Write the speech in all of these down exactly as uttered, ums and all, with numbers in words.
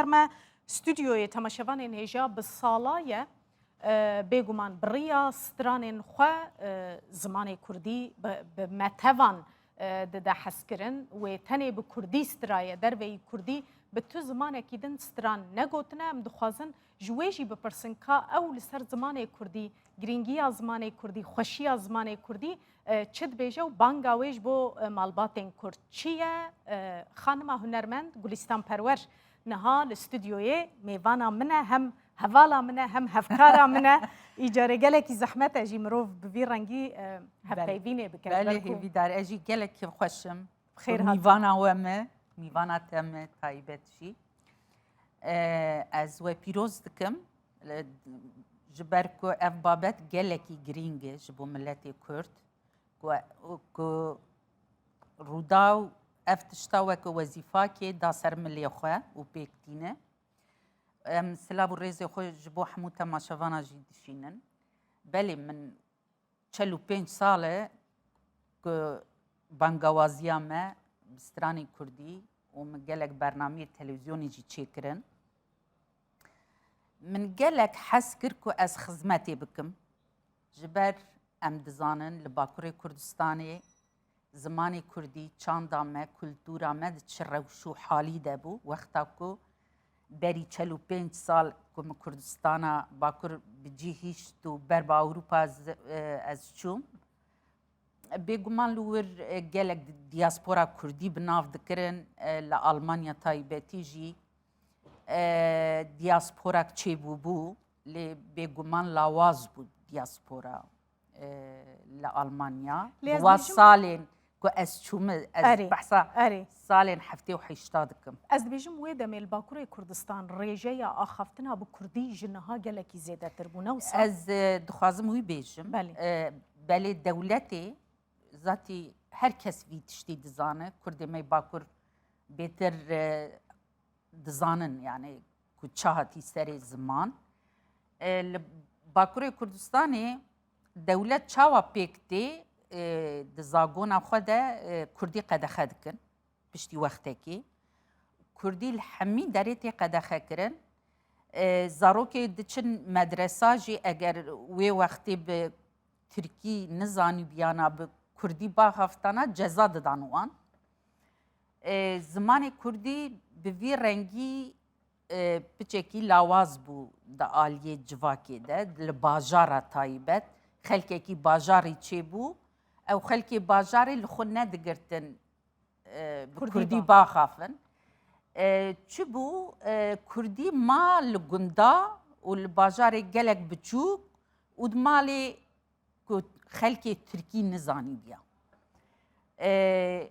Me stûdyoyê temaşevanên hêja bi sala ye, e, bêguman bi riya stranên xwe, e, zimanê kurdî bi, bi metevan, e, dide hezkirin. Wê tenê bi kurdî straye, derveyî kurdî bi tu zimanekî din stran negotine. Em dixwazin ji wê jî bipirsin ka ew li ser zimanê kurdî, girîngiya zimanê kurdî, xweşiya zimanê kurdî, e, çi dibêje û banga wê ji bo, e, malbatên kurd çi ye? E, xanima hunermend Gulîstan Perwer niha li stûdyoyê mêvana min e, hem hevala min e, hem hevkara min e. Îcarê gelekî zehmet e jî mirov bi vî rengî, e, hevpeyvînê bike. Belê, hêvîdar, ez jî gelek kêfxweş im. Xêr hatî. Mîvana we me, mîvana te me taybet jî. E, ez we pîroz dikim, e, ji ber ku ev babet gelekî girîng e ji bo miletê Kurd. Ku, ku Rûdaw ev tişta weke wezîfakê da ser milê xwe û pêk tîne. Em silav û rêzê xwe ji bo hemû temaşevana jî dişînin. Belê min çel û pênc sal e ku bangawaziya me bi stranê kurdî û min gelek bernameyê televîzyonê jî çêkirin. Min gelek hez kir ku ez xizmetê bikim. Ji ber em dizanin li Bakurê Kurdistanê zimanê kurdî, çanda me, kultûra me di çi rewş û halî de bû. Wexta ku berî çel û pênc sal ku min Kurdistana Bakur bi cî hîşt û ber bi Ewropa ez, e, ez çûm. Bêguman li wir, e, gelek diaspora kurdî bi nav dikirin, e, li Almanya taybetî jî, e, diasporak çêbûbû, lê bêguman lawaz bû diaspora, e, li Almanya. Lê ez Wa dibêjim salên ku ez çûme, ez Erê, behsa erê. salên heftê û heşta dikim. Ez dibêjim wê demê li Bakurê Kurdistan rêjeya axaftina bi kurdî ji niha gelekî zêdetir bû, ne wisa? Ez, e, dixwazim wî bêjim. Belê. E, belê dewletê zatî her kes vî tiştî dizane. Kurdê me Bakur bêtir, e, dizanin, yani ku çi hatî serê ziman. E, li Bakurê Kurdistanê dewlet çawa pêk tê, e, di zagona xwe de, e, kurdî qedexe dikin piştî wextekê. Kurdî li hemî derê tê qedexe kirin. E, zarokê diçin medresa jî eger wê wextê bi tirkî nizanîbiyana bi kurdî baxaftana ceza didan wan. E, zimanê kurdî bi vî rengî, e, piçekî lawaz bû di aliyê civakê de, li bajara taybet. Xelkekî bajarî çêbû, ew xelkê bajarê li xwe nedigirtin, e, bi Kurdî kurdî ba- baxafin. E, çi bû, e, kurdî ma li gunda û li bajarê gelek biçûk û di malê ku xelkê tirkî nizanîbiya. E,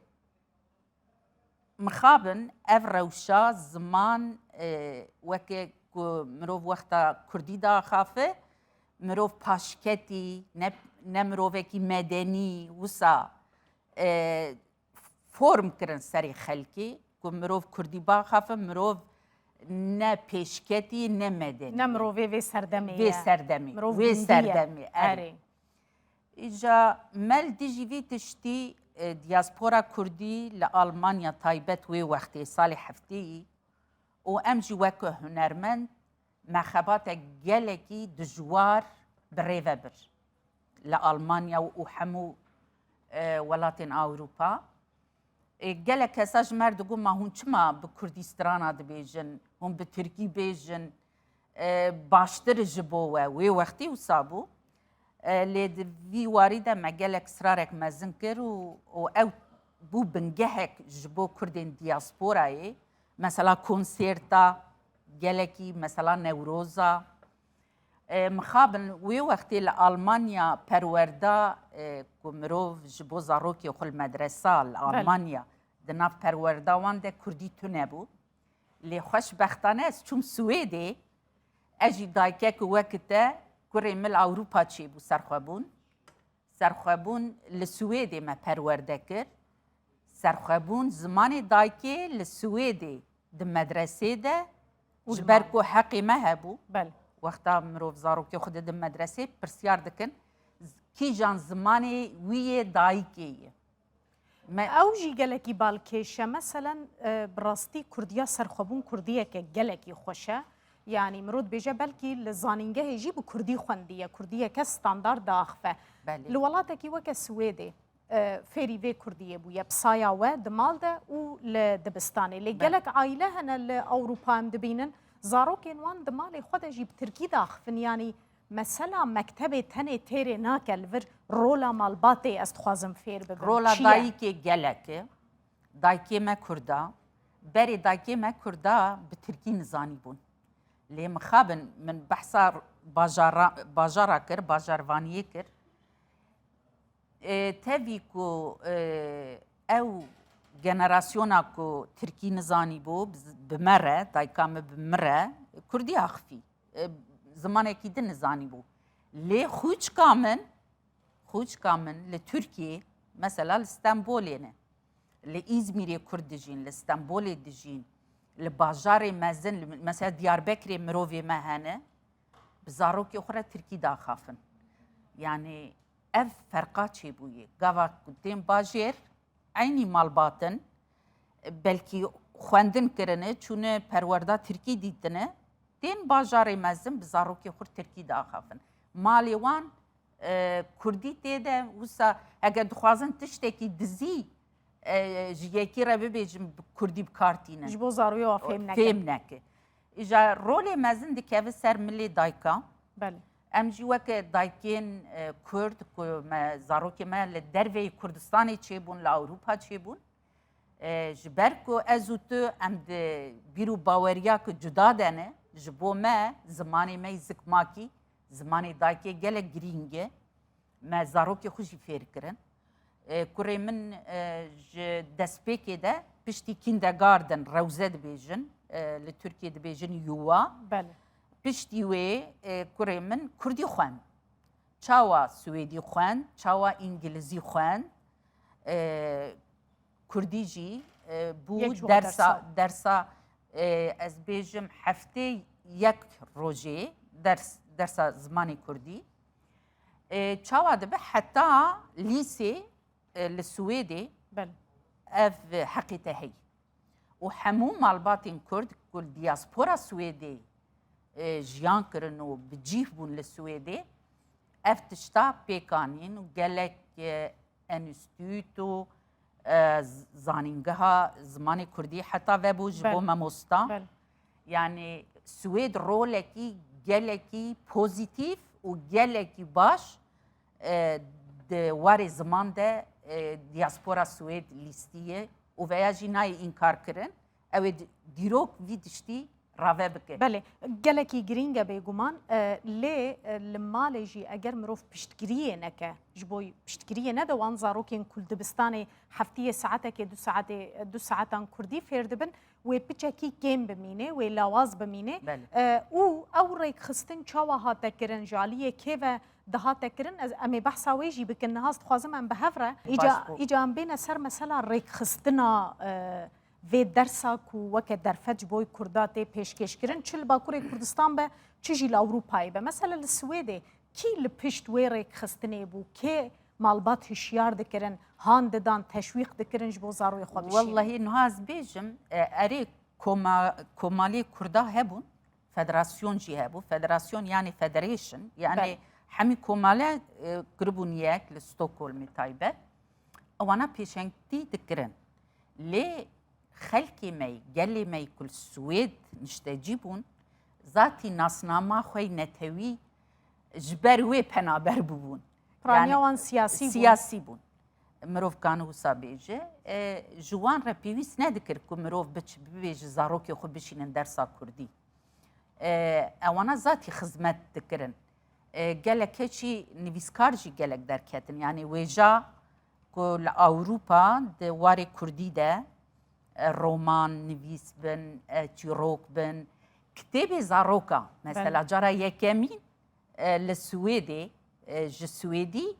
mixabin ev rewşa ziman, e, weke ku mirov wexta kurdî diaxafe, mirov paşketî, ne, ne mirovekî medenî, wisa, e, form kirin serê xelkê, ku mirov kurdî baxafe, mirov ne pêşketî, ne medenî. Ne mirovê vê serdemê Vê ye. serdemê, Mirov vê gundî ye. serdemê, erê. Erê. Îja me li dijî vî tiştî, e, diaspora kurdî li Almanya taybet wê wextê salê heftêyî û em jî weke hunermend me xebate gelekî dijwar bi rê ve bir li Almanya û hemû, e, welatên Ewropa. E, gelek kesa ji me re digot, ma hûn çima bi kurdî strana dibêjin? Hûn bi tirkî bêjin, e, baştir ji bo we. Wê wextî wisa bû. E, lê di vî warî de me gelek israrek mezin kir û, û ew bû bingehek ji bo kurdên diasporayê. Mesela konserta gelekî, mesela Newroza. E, mixabin wê wextê li Almanya perwerda, e, ku mirov ji bo zarokê xwe li medresa li Belê. Almanya di nav perwerda wan de kurdî tune bû. Lê xweşbextane ez çûm Swêdê, ez jî dayikek wek te, kurê min li Ewropa çêbû serxwebûn. Serxwebûn li Swêdê me perwerde kir. Serxwebûn zimanê dayikê li Swêdê di medresê de, Û ji di ber mal. ku heqê me hebû. Belê. Wexta mirov zarokê xwe dide medresê, pirsyar dikin, z-, kîjan zimanê wî yê dayikê ye. Me- Ew jî gelekî balkêş e. Meselen, e, bi rastî Kurdiya serxwebûn Kurdiyeke gelekî xweş e. Yanî mirov dibêje belkî li zanîngehê jî bi Kurdî xwendiye, Kurdiyeke standard diaxife. Belê. Li welatekî weke Swêdê, e, fêrî vê Kurdiyê bûye, bi saya we di mal de û li dibistanê. Lê gelek aîle hene li Ewropa em dibînin, zarokên wan di malê xwe de jî bi Tirkî diaxifin. Yanî mesela mektebê tenê têrê nake li vir rola malbatê ez dixwazim fêr bibim. Rola Çi ye? Dayikê gelek e. Dayikê me Kurda. Berê dayikê me Kurda bi Tirkî nizanîbûn. Lê mixabin min behsa bajara, bajara kir, bajarvaniyê kir. E, tevî ku, e, ew generasyona ku Tirkî nizanîbû, bi, bi me re, dayika min bi min re, Kurdî axifî. E, zimanekî din nizanîbû. Lê xûçka min, xûçka min li Tirkiyê, mesela li Stenbolê ne. Li Îzmîrê Kurd dijîn, li Stenbolê dijîn, li bajarê mezin, li, mesela Diyarbekirê mirovê me hene, bi zarokê xwe re Tirkî daxafin. Yanî ev ferqa çêbûyê. Gava ku tên bajêr, eynî malbatin, belkî xwendin kirine, çûne perwerda Tirkî dîtine, tên bajarê mezin bi zarokê xwe Tirkî daxafin. Malê wan, e, Kurdî tê de, wisa eger dixwazin tiştekî dizî, e, ji yekî re bibêjin bi Kurdî bi kar tînin. Ji bo zaroyê wa fêm neke. Fêm neke. Îja rolê mezin dikeve ser milê dayika. Belê. Em jî weke dayikên, e, Kurd ku me, zarokê me li derveyî Kurdistanê çêbûn, li Ewropa çêbûn. E, ji ber ku ez û tu em di bîr û baweriya ku cuda de ne, ji bo me zimanê me yî zikmakî, zimanê dayikê gelek girîng e. Me zarokê xwe jî fêr kirin. E, kurê min, e, ji destpêkê de piştî kindergarten, rewze dibêjin, e, li Tirkiyê dibêjin yuva. Belê. Piştî wê, e, kurê min Kurdî xwend. Çawa Swêdî xwend, çawa Îngilizî xwend, e, Kurdî jî, e, bû Yek ji wan dersa, dersan. dersa, e, ez bêjim heftê yek rojê ders, dersa zimanê Kurdî. E, çawa dibe heta lîsê, e, li Swêdê Belê. ev heqî te heyî. Û hemû malbatên Kurd ku li diaspora Swêdê, e, jiyan kirin û bi cîh bûn li Swêdê, ev tişta pêk anîn û gelek, e, enstîtû, e, z-, zanîngeha zimanê Kurdî heta vebû ji bo Belê. Memosta. Belê. Yanî Swêd rolekî gelekî pozîtîf û gelekî baş, e, di warê ziman de, e, diaspora Swêd lîstiye û veya jî nayê înkar kirin. Ew ê di-, dîrok vî tiştî rave bike. Belê, gelekî girîng e bêguman, e, lê, e, li malê jî eger mirov piştgiriyê neke, ji bo piştgiriyê nede wan zarokên ku li dibistanê heftiyê saetekê du saetê, du saetan Kurdî fêr dibin, wê piçekî kêm bimîne, wê lawaz bimîne. Belê. E, û ew rêkxistin çawa hate kirin, ji aliyê kê ve dihate kirin, ez, em ê behsa wê jî bikin. Niha ez dixwazim em bi hev re, Baş îca, bû. îca em bêne ser mesela rêkxistina, e, vê dersa ku weke derfet ji bo Kurda tê pêşkêşkirin, çi li Bakurê Kurdistan be, çi jî li Ewropayê be. Mesela li Swêdê kî li pişt wê rêkxistinê bû, kê malbat hişyar dikirin, han didan, teşwîq dikirin ji bo zaroyê xwe bişînin? Wellahî niha ez bêjim, e, erê koma-, komalê Kurda hebûn, federasyon jî hebû. Federasyon yani federation, yani Belê. hemî komale, e, kiribûn yek li Stockholmê taybet. Ewana pêşengtî dikirin. Lê xelkê me, gelê me ku li Swêd niştecî bûn, zatî nasnama xwe yê netewî ji ber wê penaber bûbûn. Piraniya Yani wan siyasî bûn. Siyasî bûn. Mirov kane wisa bêje, e, ji wan re pêwîst nedikir ku mirov biç-, bibêje zarokê xwe bişînin dersa Kurdî. E, ewana zatî xizmet dikirin. E, gelek keçî nivîskar jî gelek derketin. Yani wêja ku li Ewropa di warê Kurdî de, e, roman nivîs bin, e, çîrok bin, kitêbê zaroka, mesela Belê. Cara yekemîn, e, li Swêdê, e, ji Swêdî,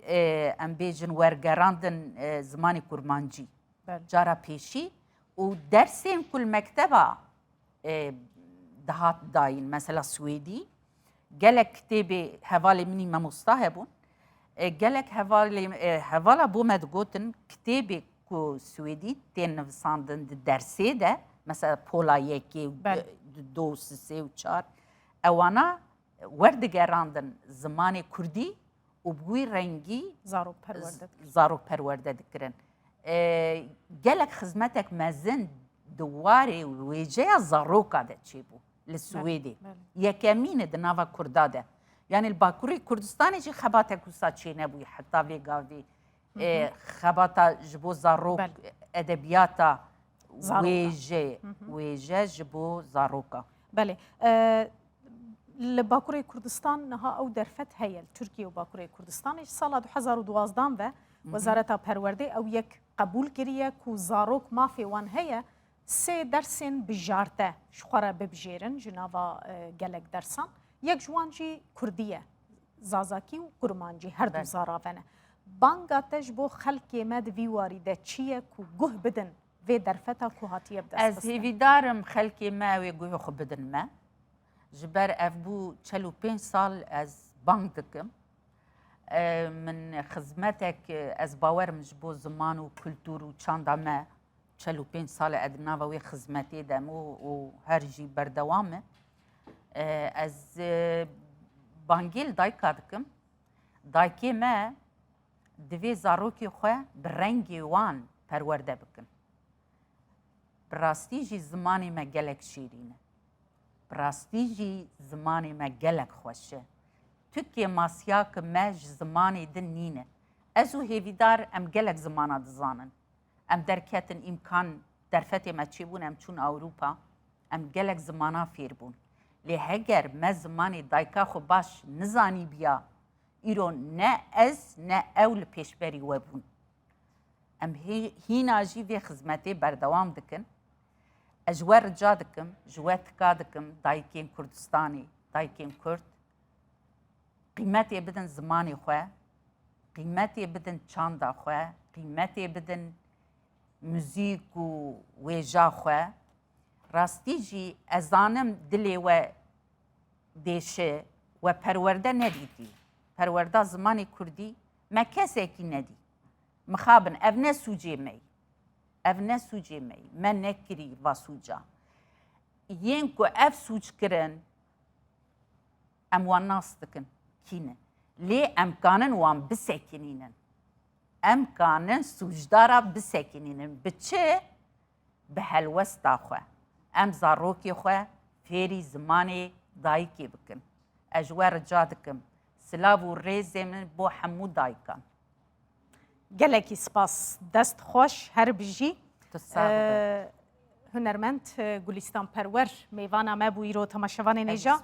e, em bêjin wergerandin, e, zimanê kurmancî. Belê. Cara pêşî û dersên ku li mekteba, e, dihat dayîn, mesela Swêdî, gelek kitêbê hevalê min î memosta hebûn. E, gelek hevalê, e, hevala bo me digotin, kitêbê ku Swêdî tên nivisandin di dersê de, mesela pola yekê û Belê. di do û sisê û çar, ewana werdigerandin zimanê kurdî û bi wî rengî Zarok perwerde dikirin. zarok perwerde dikirin. E, gelek xizmetek mezin di warê wêjeya zaroka de çêbû li Swêdê. Belê. Yekemîn e di nava kurda de. Yani li Bakurê Kurdistanê jî xebatek wisa çênebûyî heta vê gavê. E, xebata ji bo zarok, Belê. edebiyata Zaroka. wêje, Hı hı. wêje ji bo zaroka. Belê. E, li Bakurê Kurdistan niha ew derfet heye, li Tirkiye û Bakurê Kurdistanê. Ji sala du hezar û duwazdan ve Hı hı. Wezareta Perwerdê ew yek qebûl kiriye ku zarok mafê wan heye sê dersên bijarte ji xwe re bibijêrin ji nava, e, gelek dersan. Yek ji wan jî kurdî ye. Zazakî û kurmancî her du Belê. zara ve ne. Banga te ji bo xelkê me di vî warî de çi ye ku guh bidin vê derfeta ku hatiye bi dest Ez xistin? hêvîdar im xelkê me wê guhê xwe bidin me. Ji ber ev bû çel û pênc sal ez bang dikim. E, min xizmetek, e, ez bawer im ji bo ziman û kultur û çanda me çel û pênc sal e di nava wê xizmetê de me û, û her jî berdewam e. E, ez, e, bangê li dayika dikim. Dayikê me divê zarokê xwe bi rengê wan perwerde bikin. Bi rastî jî zimanê me gelek şîrîn e. Bi rastî jî zimanê me gelek xweş e. Tu kêmasiyaka me ji zimanê din nîne. Ez û hêvîdar em gelek zimana dizanin. Em derketin îmkan, derfetê me çêbûn, em çûn Ewropa. Em gelek zimana fêr bûn. Lê heger me zimanê dayika xwe baş nizanîbiya, îro ne ez ne ew li pêşberî we bûn. Em hê-, hîna jî vê xizmetê berdewam dikin. Ez ji we rica dikim, ji we tika dikim, dayikên Kurdistanê, dayikên Kurd, qîmetê bidin zimanê xwe, qîmetê bidin çanda xwe, qîmetê bidin muzîk û wêja xwe. Rastî jî ez zanim dilê we dêşe, we perwerde nedîtî. Perwerda zimanê kurdî me kesekî nedî. Mixabin, ev ne sûcê me yî. Ev ne sûcê me yî. Me nekirî va sûca. Yên ku ev sûc kirin, em wan nas dikin kî ne. Lê em kanin wan bisekinînin. Em kanin sûcdara bisekinînin. Bi çi? Bi helwesta xwe. Em zarokê xwe fêrî zimanê dayikê bikin. Ez ji we rica dikim. Silav û rêzê min bo hemû dayikan. Gelekî spas. Dest xweş, her bijî. Tu sax be. Ee, hunermend, e, Gulîstan Perwer mêvana me bû îro, temaşevanên hêja.